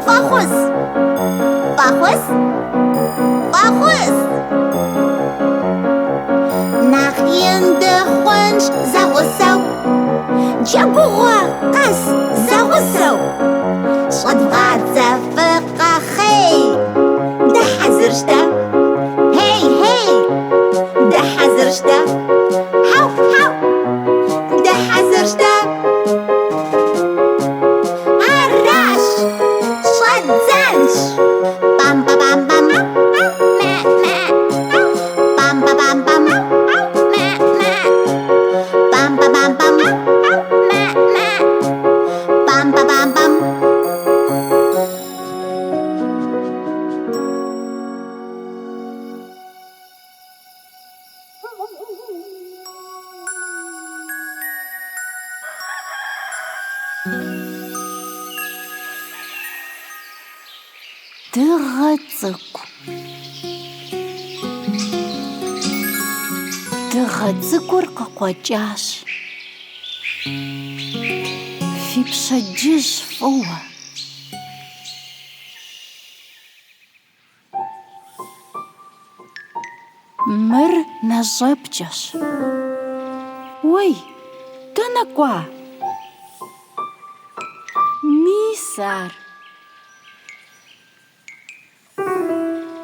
Фӏэхъус! Фӏэхъус! Фӏэхъус! Нэхъ ин дыхъунщ зэгъусэу, джэгугъуэ къэс зэгъусэу. Щӏэдвгъадзэ фыкъэхъей, дыхьэзырщ дэ. Хей, хей, дыхьэзырщ дэ. Хьэу, хьэу, дыхьэзырщ дэ. Аращ, щӏэддзэнщ. Пам-па-пам-пам, мэ-мэ. Пам-па-пам-пам, мэ-мэ. Пам-па-пам-пам, мэ-мэ. Пам-па-пам-пам. Дыгъэ цӏыкӏу. Дыгъэ цӏыкӏур къыкъуэкӏащ. Фи пщэдджыжь фӏыуэ. Мыр нэщӏэпкӏэщ. Уей, дэнэ кӏуа? Мис ар.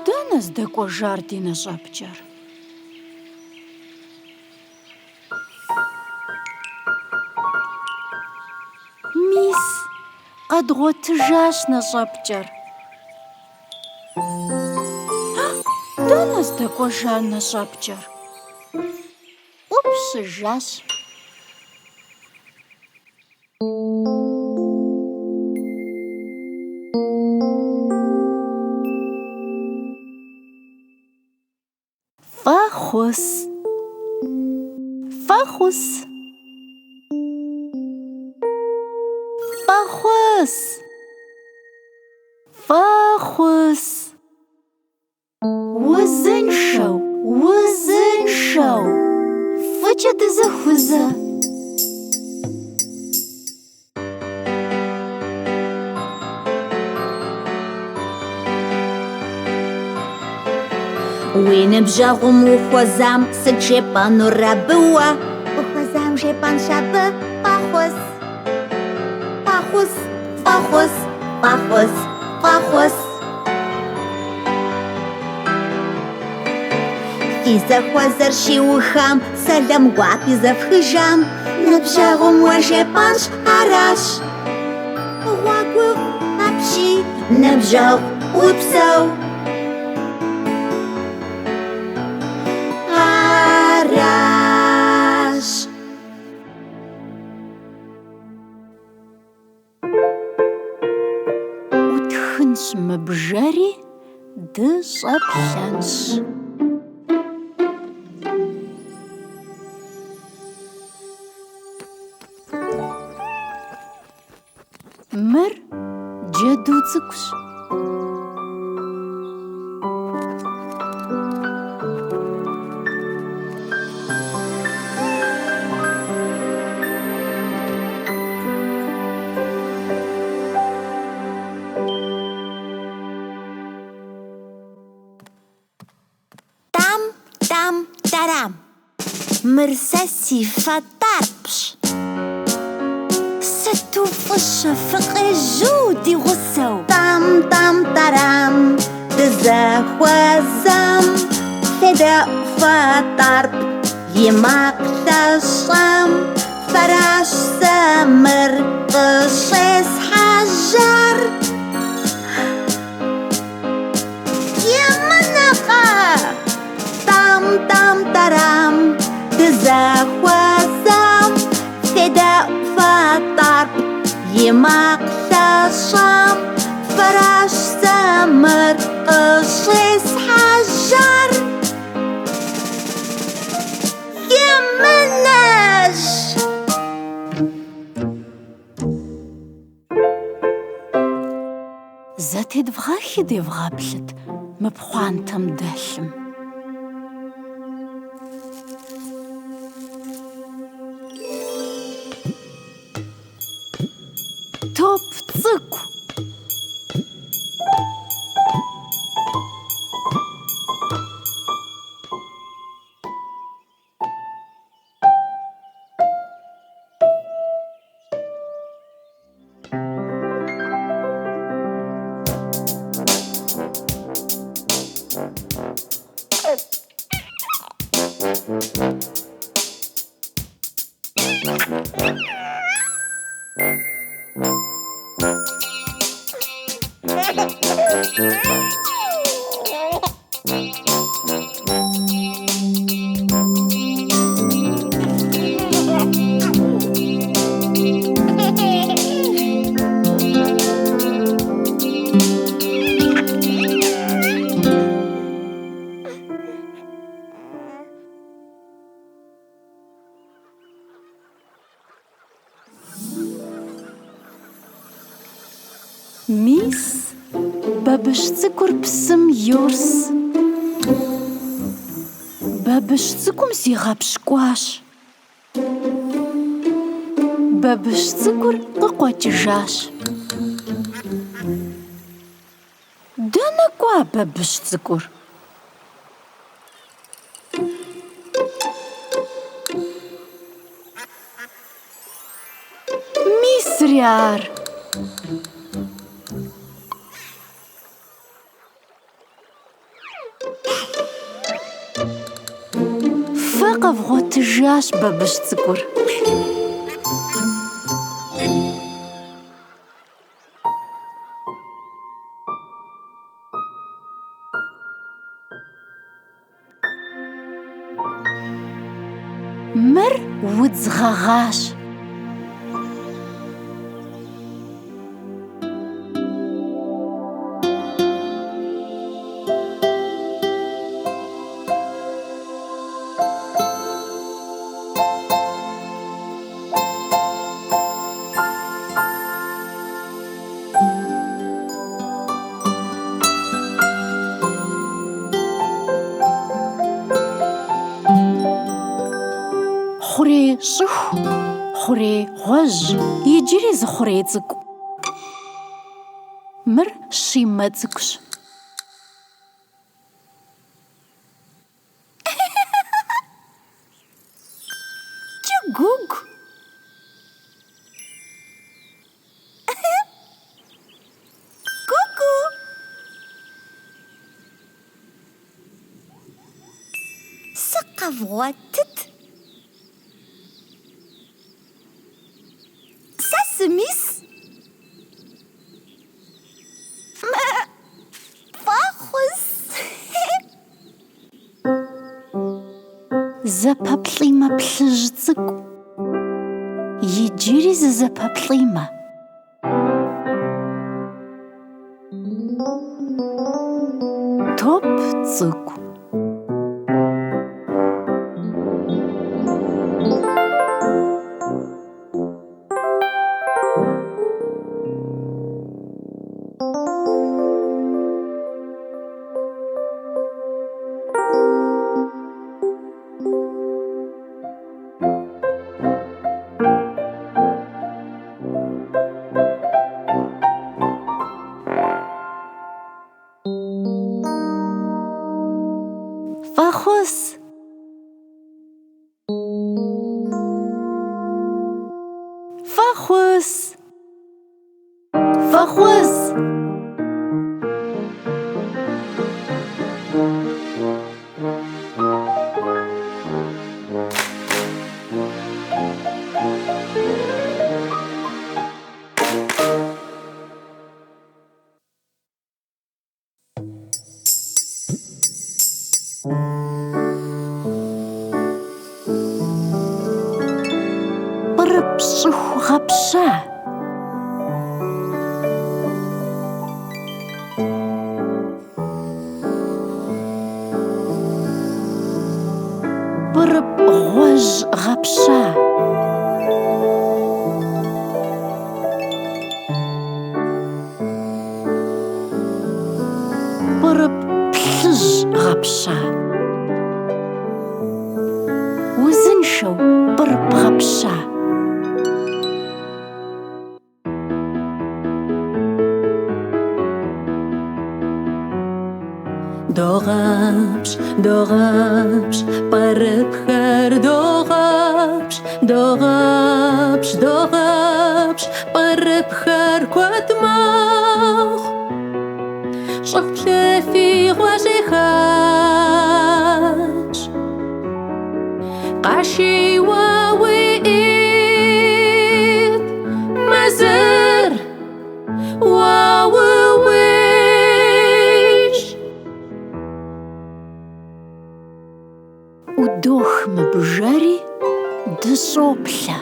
Дэнэ здэкӏуэжар ди нэщӏэпкӏэр? Мис, къэдгъуэтыжащ нэщӏэпкӏэр. Дэнэ здэкӏуэжа нэщӏэпкӏэр? ӏупщыжащ. Фӏэхъус! Фӏэхъус! Фӏэхъус! Фӏэхъус! Узыншэу, узыншэу! Фӏыкӏэ дызэхузэ! Уи ныбжьэгъум ухуэзам сыт жепӏэнур абы уэ? Ухуэзам жепӏэнщ абы фӏэхъус. Фӏэхъус, фӏэхъус, фӏэхъус, фӏэхъус. Фи зэхуэзэр щиухам, сэлам гуапи зэфхыжам, ныбжьэгъум уэ жепӏэнщ аращ. Гъуэгуфӏ апщий, ныбжьэгъу, упсэу. Аращ. ӏутхынщ мы бжэри, дыщӏэплъэнщ. Мыр джэду цӏыкӏущ. Там, там, тарам. Мыр сэ си фэтӏарпщ. Сыту фӏыщэ фыкъежьу ди гъусэу. Там, там, тарам, дызэхуэзэм, федэӏу фэтӏарп и макъ лъэщӏэм. Фэращ сэ мыр къыщӏесхьэжьар. Емынэ и макъ лъэщӏам. Фэращ сэ мыр къыщӏесхьэжьар. Емынэжь! Зэтедвгъэхи девгъэплъыт мы пхъуантэм дэлъым. Топ цӏыкӏу. Мис, бабыщ цӏыкӏур псым йос. Бабыщ цӏыкӏум зигъэпщкӏуащ. Бабыщ цӏыкӏур къыкъуэкӏыжащ. Дэнэ кӏуа бабыщ цӏыкӏур? Мисри ар! Фэ къэвгъуэтыжащ бабыщ цӏыкӏур. Мыр удз гъэгъащ. Хъурей щӏыху, хъурей гъуэжь, иджыри зы хъурей цӏыкӏу. Мыр щимэ цӏыкӏущ. Кӏыгуугу! Ку-ку! Сыкъэвгъуэтыт! Сэ сымис! Фӏэхъус! Зэпэплӏимэ плъыжь цӏыкӏу. Иджыри зы зэпэплӏимэ. Топ цӏыкӏу. Фӏэхъус! Фӏэхъус! Фӏэхъус! Пӏырыпӏ щӏыху гъэпща. Хужь гъэпща. Пӏырыпӏ плъыжь гъэпща. Узыншэу пӏырыпӏ гъэпща. Догъэпщ, догъэпщ, пӏырыпӏхэр догъэпщ, догъэпщ, догъэпщ, пӏырыпӏхэр куэд мэхъу. Щӏыху плъыфи гъуэжьи хэтщ. Къашийуэ уи ӏитӏ мэзыр уэ ууейщ. ӏудох мы бжэри дыщӏоплъэ.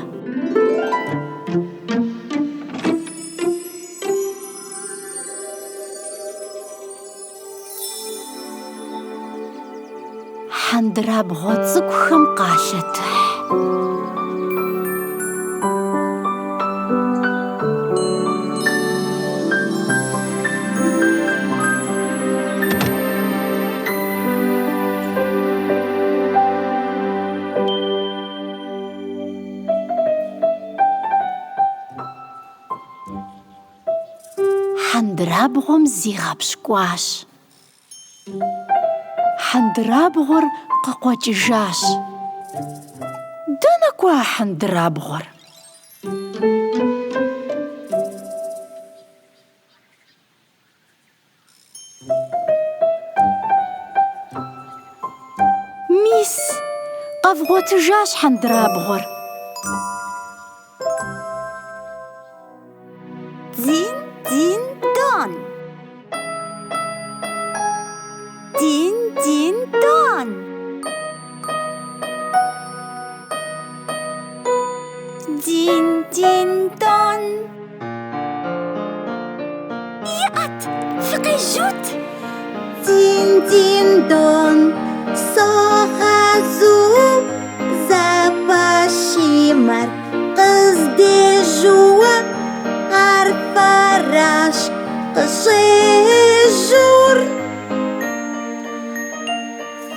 Хьэндырабгъуэ цӏыкӏухэм къалъэтыхь. Хьэндырабгъуэм зигъэпщкӏуащ. Хьэндырабгъуэр къыкъуэкӏыжащ. Дэнэ кӏуа хьэндырабгъуэр? Мис, къэвгъуэтыжащ хьэндырабгъуэр. Дин, дин, дон. Дин, дин, дон. Дин, дин, дон. Иӏэт, фыкъежьут! Дин, дин, дон, согъэзу, зэпэщимэр къыздежьууэ, ар фэращ къыщӏежьур.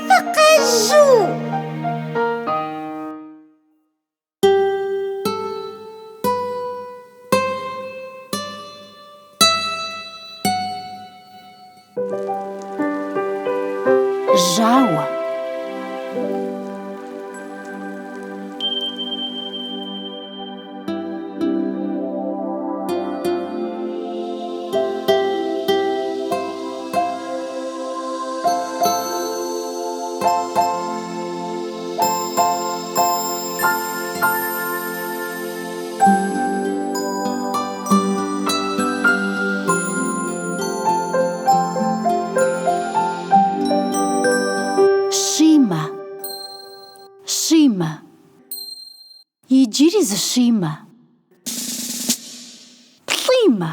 Фыкъежьу! Жьауэ. Щимэ. Щимэ. Иджыри зы щимэ. Плӏимэ.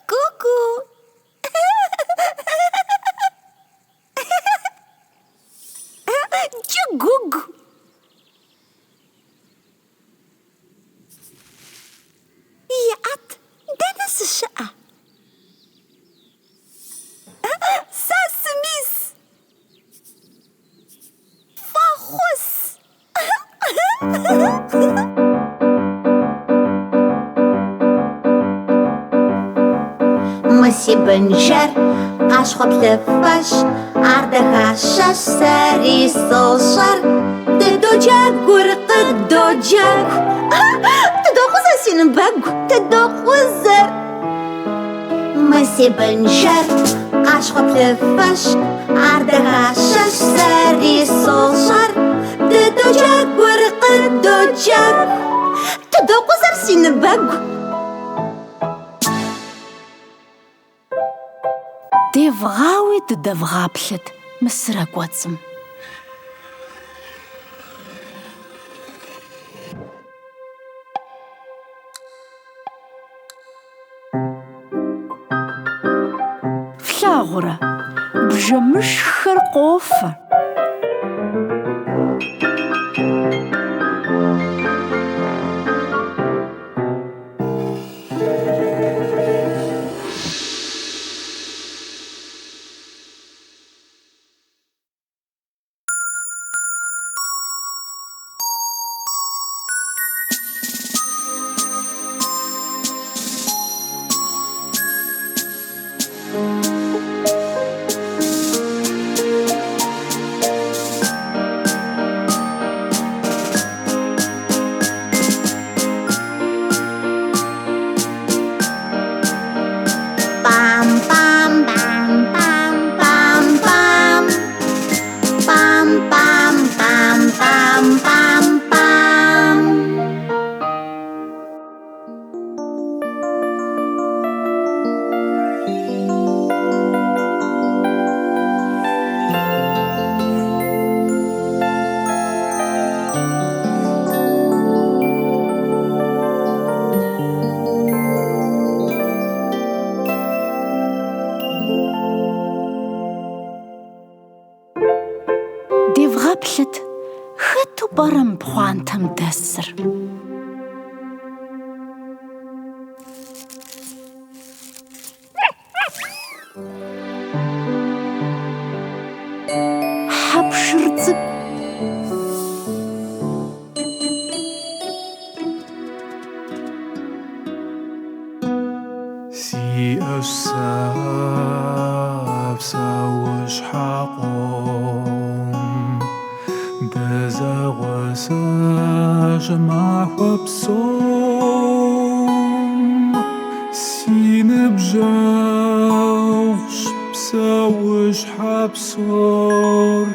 Ку-ку! Кӏыгугу! Иӏэт, дэнэ сыщыӏэ? Сэ сымис! Фӏэхъус! Мы си бынжэр къащхъуэ плъыфэщ, ар дахащэщ, сэри сощӏэр. Дыдоджэгур, къыдоджэгу. Тыдокъузэ си ныбэгу, тыдокъузэр. Мы си бынжэр къащхъуэ плъыфэщ, ар дахащэщ, сэри сощӏэр. Дыдоджэгур, къыдоджэгу. Тыдокъузэр си ныбэгу. Девгъауи дыдэвгъаплъэт мы сырэ кӏуэцӏым. Флъагъурэ? Бжэмышххэр къофэ. Пам-пам-пам-пам-пам-пам. Пам-пам-пам-пам-пам-пам. Девгъэплъыт, хэту пӏэрэ мы пхъуантэм дэсыр? Хьэпшыр цӏыкӏу. Сиӏэщ сэ псэущхьэ къом, дызэгъусэщ махуэ псом. Си ныбжьэгъущ псэущхьэ псор,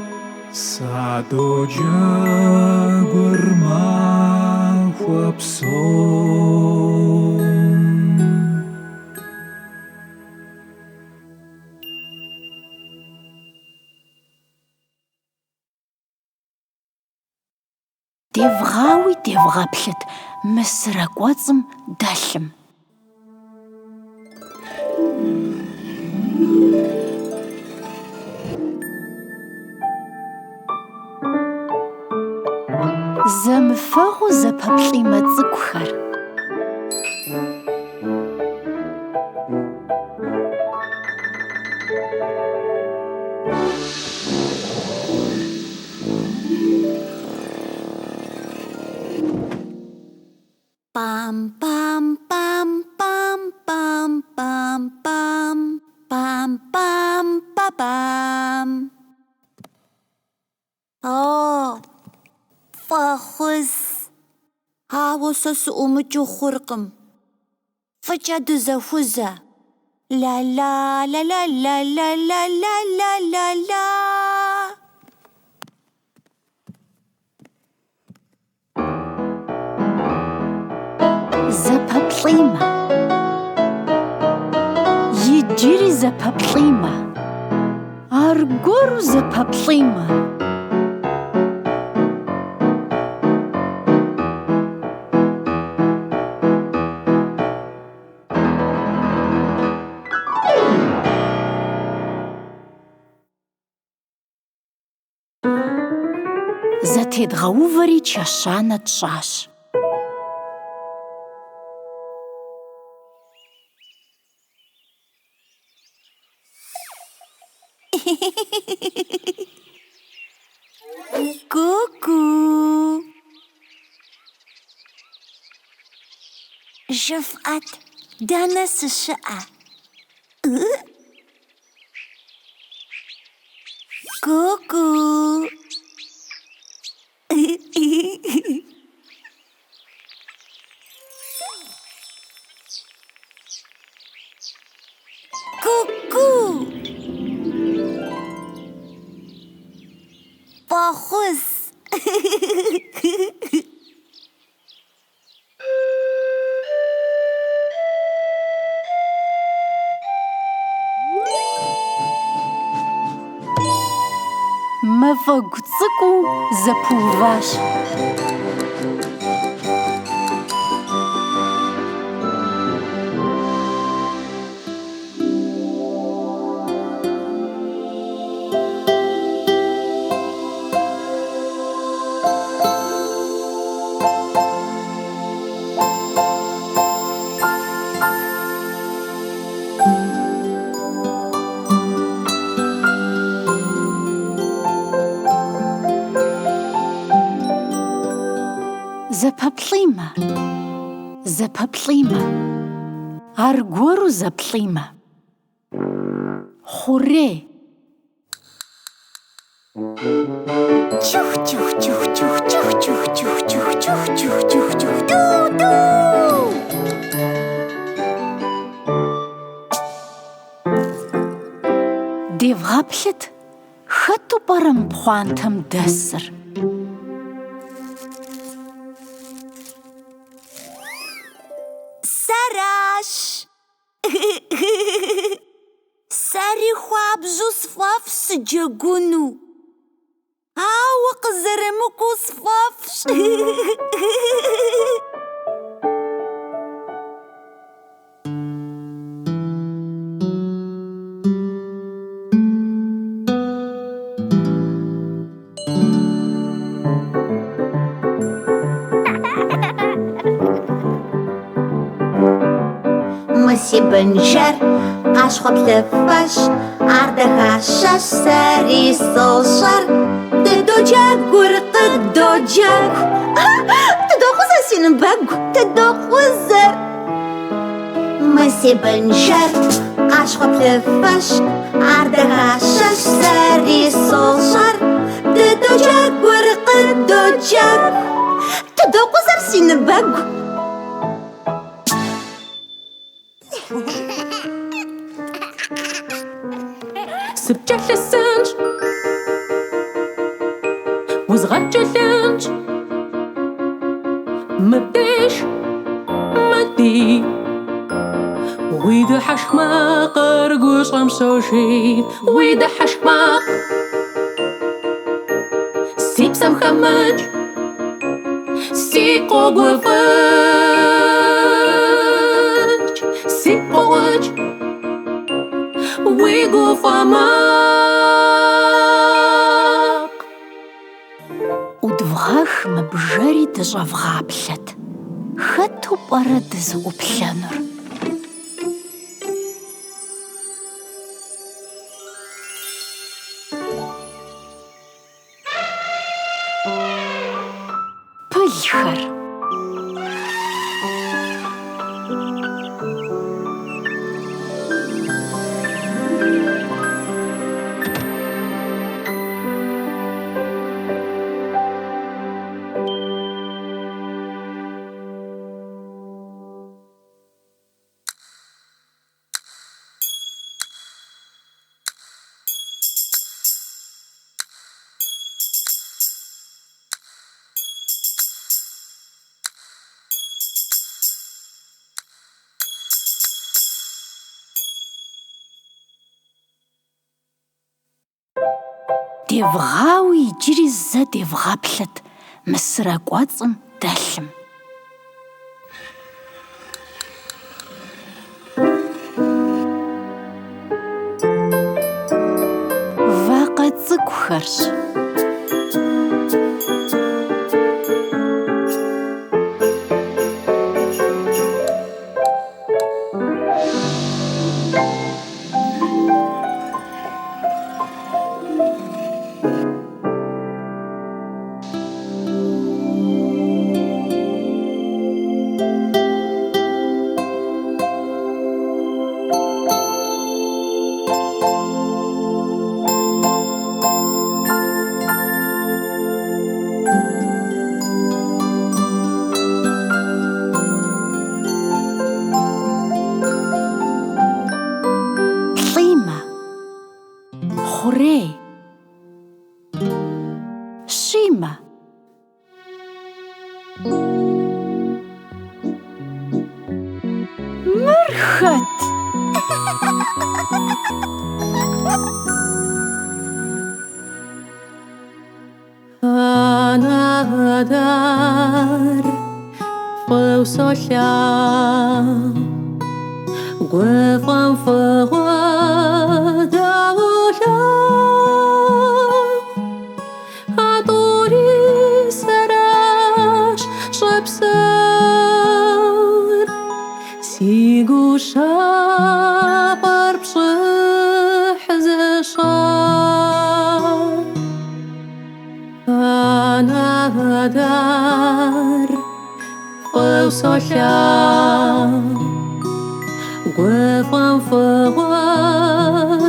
садоджэгур махуэ псом. Девгъауи девгъэплъыт мы сырэ кӏуэцӏым дэлъым. Зэмыфэгъуу зэпэплӏимэ цӏыкӏухэр. Пам-пам-пам-пам-пам-пам. Пам-пам-па-пам. О, фӏэхъус! Ауэ сэ сыӏумыкӏыу хъуркъым. Фӏыкӏэ дызэхузэ. Ла-ла-ла-ла-ла-ла-ла-ла-ла-ла. Зэпэплӏимэ. Иджыри зэпэплӏимэ. Аргуэру зэпэплӏимэ. Зэтедгъэувэри чэщанэ тщӏащ. Ку-ку! Жыфӏэт, дэнэ сыщыӏэ? Ку-ку! Ку-ку! Фӏэхъус! Мафӏэгу цӏыкӏуу зэпыуващ. Зэпэплӏимэ, зэпэплӏимэ, аргуэру зэплӏимэ. Хъурей. Чыху, чыху, чыху, чыху, чыху, чыху, чыху, чыху, чыху, чыху, чыху, чыху, ду-ду! Девгъэплъыт, хэту пӏэрэ мы пхъуантэм дэсыр? Сэращ! Сэри хуабжьу сфӏэфӏщ сыджэгуну. Ауэ къызэрымыкӏуэу сфӏэфӏщ. Мы си бынжэр къащхъуэ плъыфэщ, ар дахащэщ, сэри сощӏэр. Дыдоджэгур, къыдоджэгу. Тыдокъузэ си ныбэгу, тыдокъузэр. Мы си бынжэр къащхъуэ плъыфэщ, ар дахащэщ, сэри сощӏэр. Дыдоджэгур, къыдоджэгу. Тыдокъузэр си ныбэгу. Сыпкӏэлъысынщ, узгъэкӏэлъынщ, мыбдеж, мыди. Уи дыхьэшх макъыр гущӏэм щожей, уи дыхьэшх макъ. Си псэм хэмыкӏ, си къогуфӏыкӏ, си къоукӏ, уи гуфӏэ макъ. ӏудвгъэх мы бжэри дыщӏэвгъаплъэт. Хэту пӏэрэ дызыӏуплъэнур? Пылхэр. Девгъауи иджыри зэ девгъэплъыт мы сырэ кӏуэцӏым дэлъым. Вакъэ цӏыкӏухэрщ. Плӏимэ, хъурей, щимэ. Мыр хэт? Анэ-адэр фӏыуэ солъагъу, гуфӏэм фӏыгъуэ даулъагъу. А тӏури сэращ щӏэпсэур, си гущапӏэр пщӏыхь зыщӏар. Анэ-адэр фӏыуэ солъагъу. Гуфӏэм фӏыгъуэ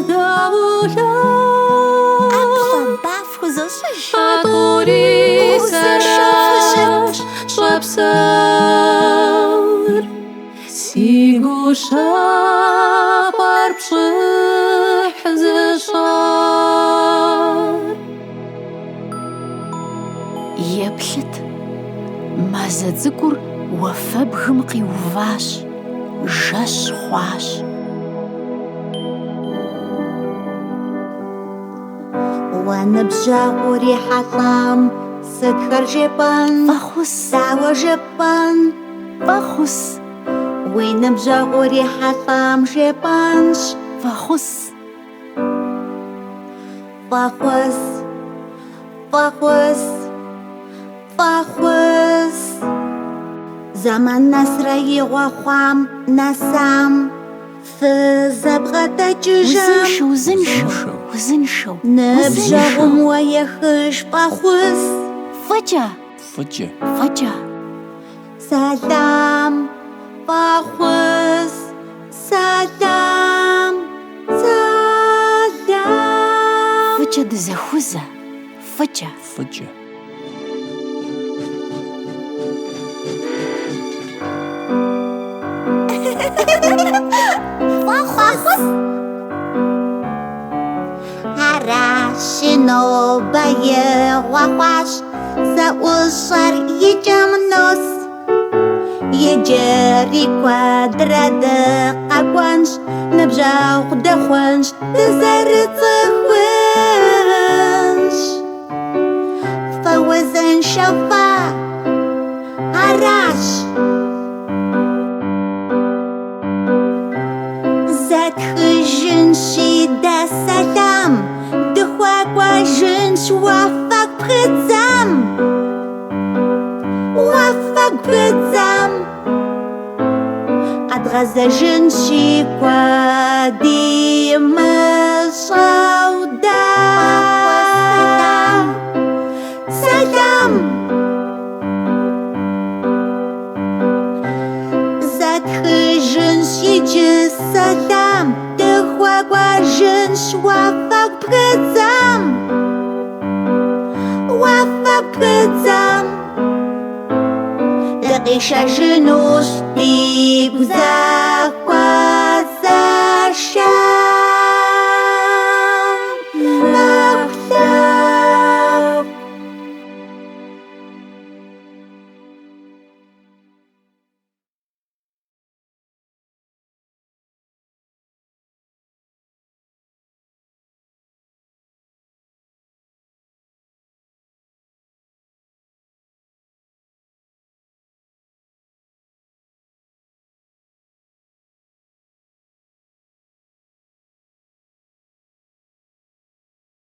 даулъагъу. ӏэплӏэ ба фхузощӏыж. А тӏури Узыншэу сэращ щӏэпсэур. Си гущапӏэр пщӏыхь зыщӏар. Еплъыт, мазэ цӏыкӏур уафэбгым къиуващ, жэщ хъуащ. Уэ ныбжьэгъу урихьэлӏам, сытхэр жепӏэн? Фӏэхъус, Дауэ жепӏэн? фӏэхъус, Уи ныбжьэгъу урихьэлӏам жепӏэнщ. фӏэхъус. Фӏэхъус, фӏэхъус, фӏэхъус. Зэман нэсрэ игъуэ хъуам нэсам, фызэбгъэдэкӏыжам. Узыншэу, узыншэу, узыншэу, Ныбжьэгъум уэ ехыж фӏэхъус. Фӏыкӏэ, Фӏыкӏэ. фӏыкӏэ. Сэлам, фӏэхъус, сэлам, сэлам. Фӏыкӏэ дызэхузэ, фӏыкӏэ. Фӏыкӏэ. Фӏэхъус! Аращи, нобэ игъуэ хъуащ, зэӏущӏэр и кӏэм нос. Иджыри куэдрэ дыкъэкӏуэнщ, ныбжьэгъу дыхъунщ, дызэрыцӏыхунщ. Фыузыншэу фэ, аращ. Зэтхыжынщи дэ сэлам, дыхуэкӏуэжынщ уафэгу пхыдзам. Уафэгу пхыдзам. Къэдгъэзэжынщи куэд имыщӏэу дэ. Сэлам! Зэтхыжынщ иджы сэлам, дыхуэкӏуэжынщ уафэгу пхыдзам. Уафэгу пхыдзам. Дыкъишэжынущ дигу зэӏухам.